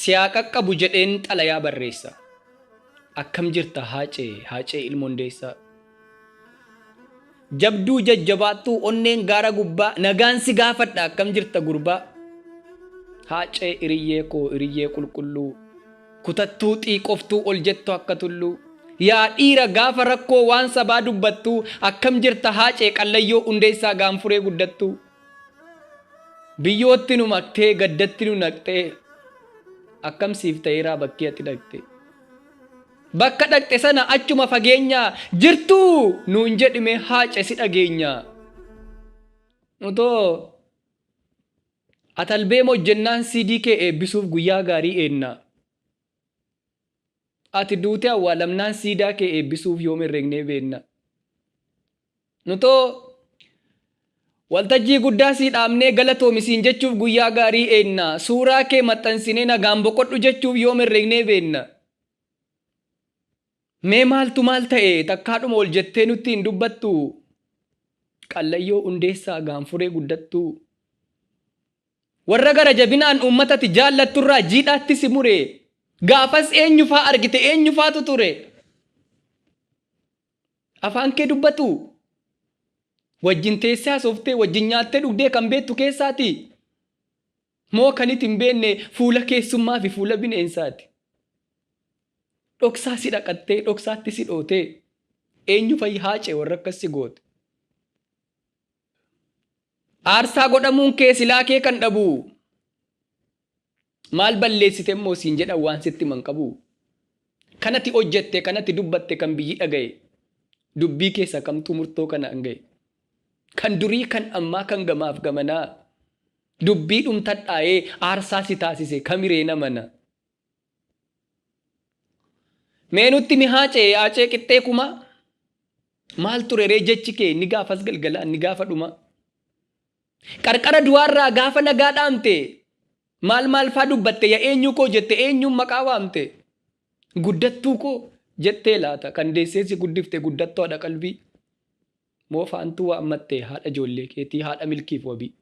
Si haa qaqqabu jedheen xalayaa barreessa. Akkam jirta Haacee, Haacee ilma Hundeessaa. Jabduu jajjabaattuu onneen gaara gubbaa nagaan si gaafadha akkam jirta gurbaa. Haacee iriyyee koo iriyyee qulqulluu kutattuu xiiqoftuu ol jettu akka tulluu. Yaa dhiira gaafa rakkoo waan sabaa dubbattuu akkam jirta Haacee qallayyoo Hundeessaa gaanfuree guddattuu. Biyyootti nu maktee gaddatti nu naqxee akkam siif ta'eeraa bakkee ati dhaqxe. Bakka dhaqxe sana achuma fageenyaa jirtuu nuun jedhime Haace si dhageenya. Nutoo atalbeem hojjennaan CD kee eebbisuuf guyyaa gaarii eenna. Ati duutee awwaalamnaan siidaa kee eebbisuuf yoom herregnee beenna. Nutoo waltajjii guddaa sii dhaabnee galatoomi siin jechuuf guyyaa gaarii eenna. Suuraa kee maxxansinee nagaan boqodhu jechuuf yoom herregnee beenna. Mee maaltu maal ta'e takkaadhuma ol jettee nutti hin dubbattu. Qallayyoo Hundeessaa gaanfuree guddattuu. Warra gara jabinaan uummata ati jaallatturraa jiidhaatti si mure. Gaafas eenyufaa argite eenyufaatu ture? Afaan kee dubbatu? Wajjin teessee haasoftee wajjin nyaattee dhugdee kan beektu keessaati? Moo kan iti hin beekne fuula keessummaa fi fuula bineensaati? Dhoksaa si dhaqattee dhoksaatti si dhootee eenyu fa'i Haacee warra akkas si goote? Aarsaa godhamuun kee silaa kee kan dhabu. Maal balleessite immoo siin jedhan waan sitti himan qabu. Kanati hojjette kanati dubbatte kan biyyi dhaga'e. Dubbii keessa kamtuu murtoo kana hanga'e. Kan durii kan ammaa kan gamaaf gamanaa. Dubbii dhumtadhaa'ee aarsaa si taasise kamiree namana. Mee nutti mi Haacee Haacee qixxee kumaa. Maal ture ree jechi kee inni gaafas galgalaa inni gaafa dhumaa. Qarqara du'aarraa gaafa nagaa dhaamte maal maal faa dubbatte ya eenyuu koo jette eenyuun maqaa waamte. Guddattuu koo jettee laata kan deessee si guddifte guddattuu haadha qalbii. Moo faantuu waammatte haadha ijoollee keetii haadha milkiif wabii.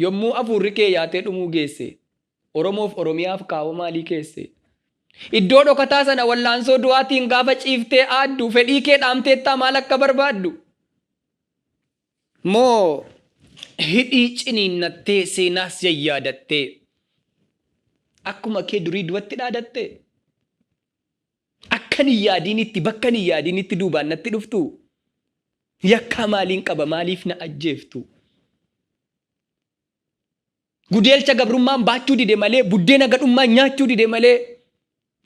Yommuu afuurri kee yaatee dhumuu geesse Oromoof Oromiyaaf kaawoo maalii keesse? Iddoo dhokataa sana wallaansoo du'aatiin gaafa ciiftee aaddu fedhii kee dhaamteettaa maal akka barbaaddu? Moo hidhii ciniinnattee seenaas yayyaadattee akkuma kee durii du'atti dhaadatte? Akkan hin yaadiinitti bakkan hin yaadiinitti duubaan natti dhuftuu? Yakkaa maaliin qaba maaliif na ajjeeftu? Gudeelcha gabrummaan baachuu dide malee, buddeena gadhummaan nyaachuu dide malee,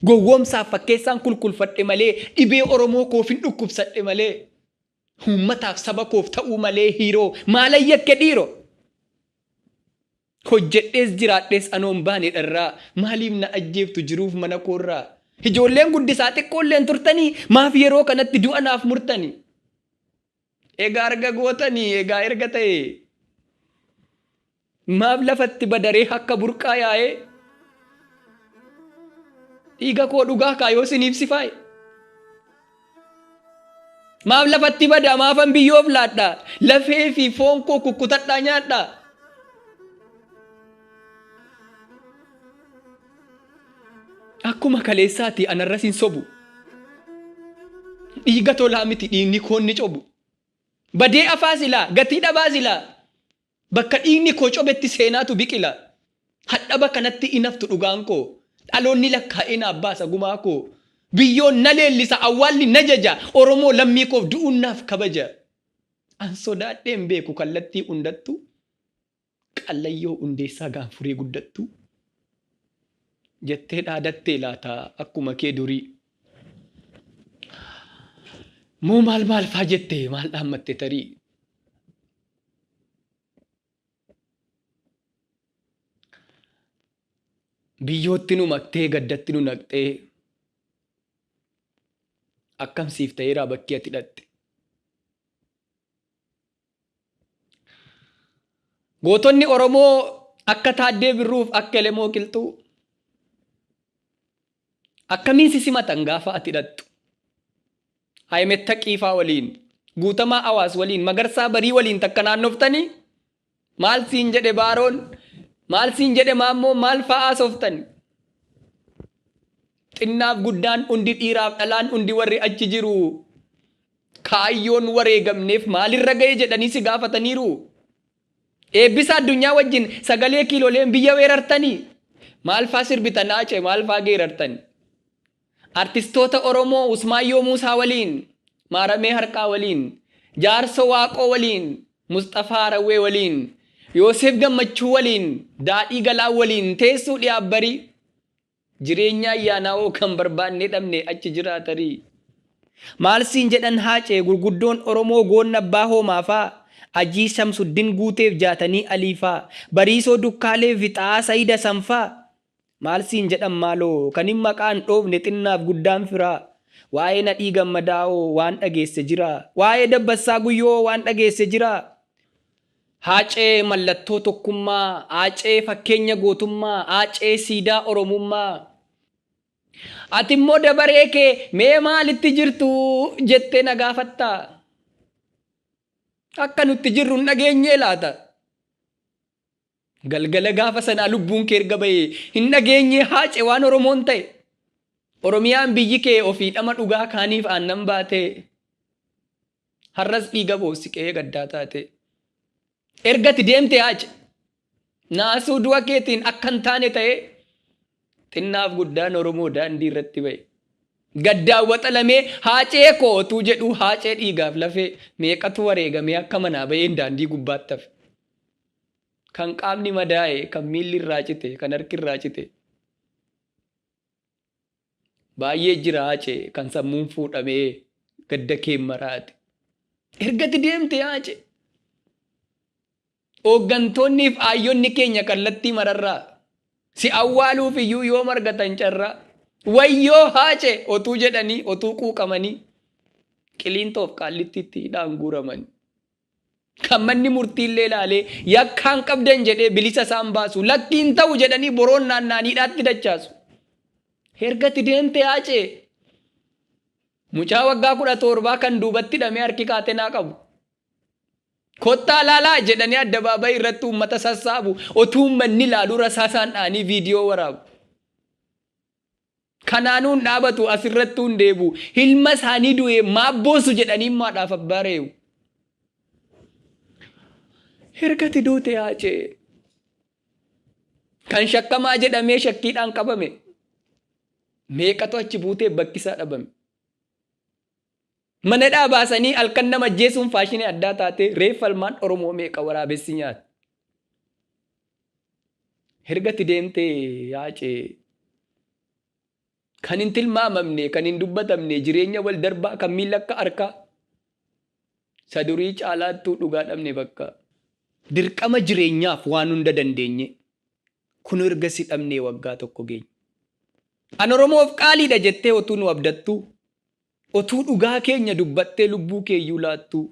gowwoomsaaf fakkeessaan kulkulfadhe malee, dhibee Oromoo koofin dhukkubsadhe malee, uummataaf saba koof ta'uu malee hiiroo maalan yakke dhiiroo? Hojjedhees jiraadhees anoo hin baane dharraa, maaliif na ajjeeftu jiruuf mana koorraa? Ijoolleen guddisaa xiqqoolleen turtanii, maaf yeroo kanatti du'a naaf murtanii? Egaa erga gootanii, egaa erga ta'ee, maaf lafatti badaree akka burqaa yaa'ee? Dhiiga koo dhugaa kaa yoo isiniif sifaa'e. Maaf lafatti bada maafan biyyoof laadha lafee fi foon koo kukkutadhaa nyaadha. Akkuma kaleessaati anarras hin sobu. Dhiiga tolaa miti dhiigni koo inni cobu. Badee afaa silaa gatii dhabaa silaa bakka dhiigni koo cobetti seenaatu biqila. Hadhaba kanatti in haftu dhugaan koo. Dhaloonni lakkaa'ee naaf baasa gumaa koo. Biyyoon na leellisa awwaalli na jaja Oromoo lammii koof du'uun naaf kabaja. An sodaadhee hin beeku kallattii hundattuu. Qallayyoo Hundeessaa Gaanfuree guddattuu. Jettee dhaadattee laata akkuma kee durii. Moo maal maal faa jette maal dhaammatte tarii. Biyyootti nu maktee gaddatti nu naqxee akkam siif ta'eeraa bakki ati dhaqxe. Gootonni Oromoo akka Taaddee Birruuf akka Elemoo Qilxuu akkamiin si simatan gaafa ati dhaqxu? Ahmed Taqii faa waliin, Guutamaa Awaas waliin, Magarsaa Barii waliin takka naannoftanii maal siin jedhe Baaroon? Maal siin jedhe maammoo, maal fa'aa sooftan? Xinnaaf guddaan hundi, dhiiraaf dhalaan hundi, warri achi jiru kaayyoon wareegamneef maalirra ga'e jedhanii si gaafataniiru. Eebbisa addunyaa wajjin sagalee kiiloleen biyya weerartanii, maal faa sirbitan Haacee, maal faa geerartani? Artistoota Oromoo Usmaayyoo Muusaa waliin, Maaramee Harqaa waliin, Jaarso Waaqoo waliin, Musxafaa Rawwee waliin, Yoosef Gammachuu waliin, Daadhii Galaa waliin teessuu dhiyaabbarii. Jireenya ayyaanaa hoo kan barbaannee dhabne achi jiraatarii. Maal siin jedhan Haacee gurguddoon Oromoo, goonna abbaa hoomaafaa, Ajii Shamsuddin Guuteef Jaatanii Aliifaa, Bariisoo Dukkaaleef Fixaa Sayid Hasanfaa? Maal siin jedhan maaloo kan hin maqaan dhoofne xinnaaf guddaan firaa? Waa'ee Nadhii Gammadaa hoo waan dhageesse jiraa? Waa'ee Dabbassaa Guyyoo hoo waan dhageesse jiraa? Haacee mallattoo tokkummaa, Haacee fakkeenya gootummaa, Haacee siidaa Oromummaa. Ati immoo dabaree kee mee maalitti jirtu jettee na gaafattaa? Akka nutti jirru hin dhageenyee laata? Galgala gaafa sanaa lubbuun kee erga bahee hin dhageenyee Haacee waan Oromoon ta'e? Oromiyaan biyyi kee ofii dhama dhugaa kaaniif aannan baatee. Har'as dhiiga boossi qe'ee gaddaa taate. Erga ati deemte Haace, naasuu du'a keetiin akka hin taane ta'ee xinnaaf guddaan Oromoo daandii irratti ba'e. Gaddaan waxalamee Haacee koo otuu jedhuu, Haacee dhiigaaf lafee meeqatu wareegamee akka manaa ba'een daandii gubbaatti hafe. Kan qaamni madaa'e, kan miilli irraa cite, kan harki irraa cite. Baay'ee jira Haacee kan sammuun fuudhamee gadda keen maraate. Ergati deemte Haacee. Hooggantoonnii fi aayyonni keenya kallattii mararraa si awwaaluuf iyyuu yoom argatan carraa? Wayyoo Haacee otuu jedhanii, otuu quuqamanii, Qiliintoof Qaallittiitti hidhaan guuraman. Kan manni murtiillee ilaalee yakkaan qabdan jedhee bilisa isaan baasu, lakkiin ta'u jedhanii boroon naanna'anii hidhaatti dachaasu. Ergati deemte Haacee, mucaa waggaa 17 kan duubatti hidhamee harki kaatenaa qabu. Kottaa laalaa jedhanii addabaabayii irratti uummata sassaabu, otuu uummanni ilaaluu rasaasaan dha'anii viidiyoo waraabu. Kanaanuu hin dhaabatu, asirrattuu hin deebi'u. Ilma isaanii du'ee maaf boossu jedhanii immoo haadhaaf abbaa reebu. Ergati duute Haacee. Kan shakkamaa jedhamee shakkiidhaan qabame. Meeqatu achi buutee bakki isaa dhabame. Mana hidhaa baasanii halkan nama ajjeesuun faashinii addaa taatee reeffa ilmaan Oromoo meeqa waraabessi nyaate. Ergatti deemtee Haacee, kan hin tilmaamamne, kan hin dubbatamne, jireenya wal darbaa kan miila akka harkaa isa durii caalaattuu dhugaa dhabne bakka. Dirqama jireenyaaf waan hunda dandeenye kun erga si dhabnee waggaa tokko geenye. An Oromoof qaaliidha jettee otuu nu abdattuu, otuu dhugaa keenya dubbattee lubbuu keeyyuu laattuu,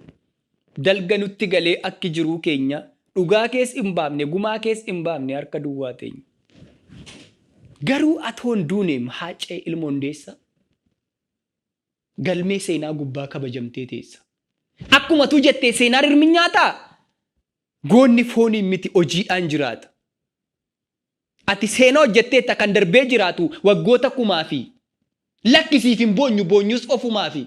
dalga nutti galee akki jiruu keenya, dhugaa kees hin baafne, gumaa kees hin baafne, harka duwwaa teenya. Garuu atoon duuneem Haacee ilma Hundeessaa, galmee seenaa gubbaa kabajamtee teessa. Akkuma tu jettee seenaa rirmi nyaataa? Goonni fooniin miti, hojiidhaan jiraata. Ati seenaa hojjetteetta kan darbee jiraatu waggoota kumaafi. Lakki, siif hin boonyu, boonyus ofumaafi.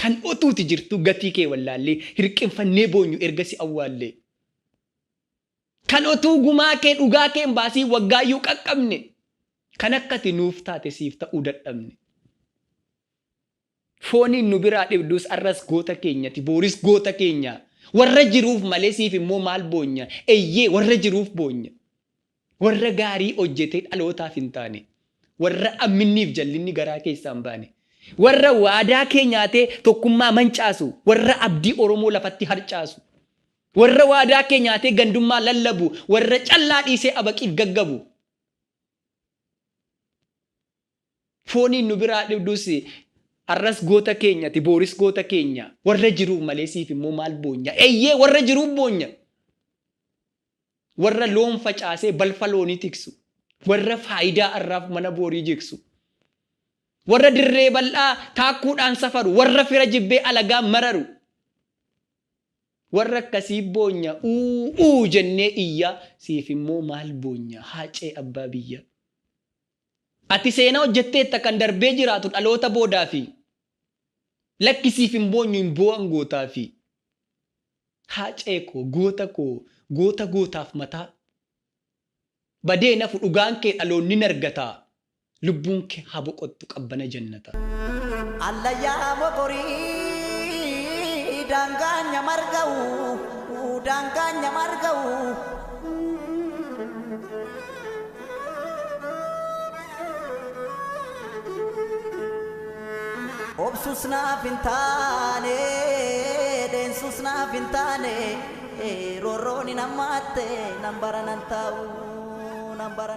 Kan otuuti jirtuu gatii kee wallaallee hirqinfannee boonyu erga si awwaallee. Kan otuu gumaa kee dhugaa kee hin baasiin waggaayyuu qaqqabne. Kan akka ati nuuf taate siif ta'uu dadhabne. Fooniin nu biraa dhibdus har'as goota keenyati, booris goota keenya. Warra jiruuf malee siif immoo maal boonya? Eyyee, warra jiruuf boonya. Warra gaarii hojjetee dhalootaaf hin taane. Warra amminniif jallinni garaa keessaa hin baane. Warra waadaa kee nyaatee tokkummaa mancaasu. Warra abdii Oromoo lafatti harcaasu. Warra waadaa kee nyaatee gandummaa lallabu. Warra callaa dhiisee abaqiif gaggabu. Fooniin nu biraa dhibdus har'as goota keenyati, booris goota keenya. Warra jiruuf malee siif immoo maal boonya? Eyyee, warra jiruuf boonya. Warra loon facaasee balfa loonii tiksu. Warra faayidaa har'aaf mana boorii jigsu. Warra dirree bal'aa taakkuudhaan safaru. Warra fira jibbee alagaa mararu. Warra akkasii boonya uu jennee iyyaa, siif immoo maal boonya Haacee abbaa biyya. Ati seenaa hojjetteetta kan darbee jiraatu dhaloota boodaafi. Lakki siif hin boonyu, hin boo'an gootaafi. Haacee koo, goota koo, goota gootaaf mataa. Badee nafu dhugaan kee dhaloonni nargataa. Lubbuun kee haa boqottu qabbana jannata. Allayyaa mokorii daangaan nyamarga'u, daangaan nyamarga'u. Obsus naaf hin taane, deensus naaf hin taane, roorroon hin hammaatte, nan bara nan taa'u, nan bara.